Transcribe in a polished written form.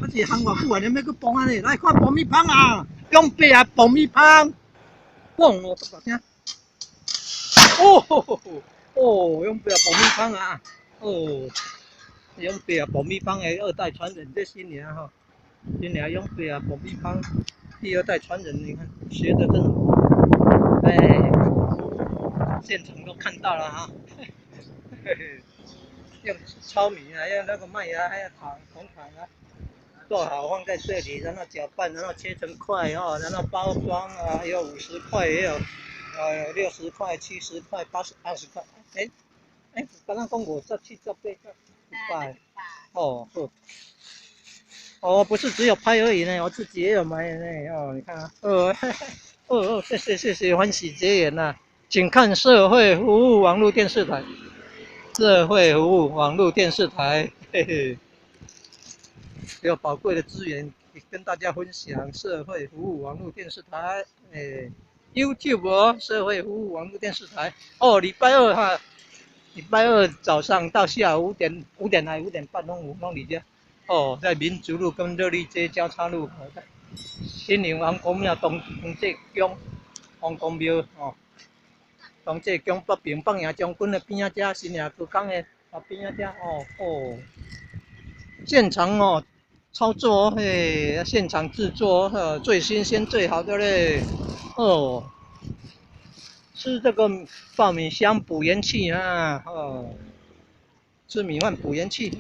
我是烘偌久啊，你欲閣磅按呢？來看爆米香啊，永伯啊，爆米香，嘣哦，足大聲。哦，哦，永伯啊，爆米香啊，哦，永伯啊，爆米香的二代傳人，這新年哈，新年永伯啊，爆米香第二代傳人，你看學得真好，哎，現場都看到了哈，嘿嘿，用糙米啊，用那個麥芽，還有糖紅糖啊。做好放在這裡，然後攪拌，然後切成塊哦，然後包裝啊，有50塊，也有60塊、70塊、80、80塊。哎哎，剛剛講50、70、80、100。哦，好。哦，不是只有拍而已呢，我自己也有買呢。哦，你看啊，哦，哦哦，謝謝謝謝，歡喜結緣吶，請看社會服務網絡電視台，社會服務網絡電視台，嘿嘿。有寶貴的資源跟大家分享。社會服務網絡電視台，哎，YouTube 哦，社會服務網絡電視台。哦，禮拜二哈，禮拜二早上到下午5點，5點來5點半攏有攏佇遮。哦，在民族路跟熱力街交叉路口，新營王公廟東東濟宮，王公廟哦，東濟宮北邊放爺將軍的邊仔遮，新營高工的啊邊仔遮，哦哦，現場哦。操作嘿，現場製作，最新鮮最好的嘞，哦，吃這個爆米香補元氣啊，哦，吃米飯補元氣。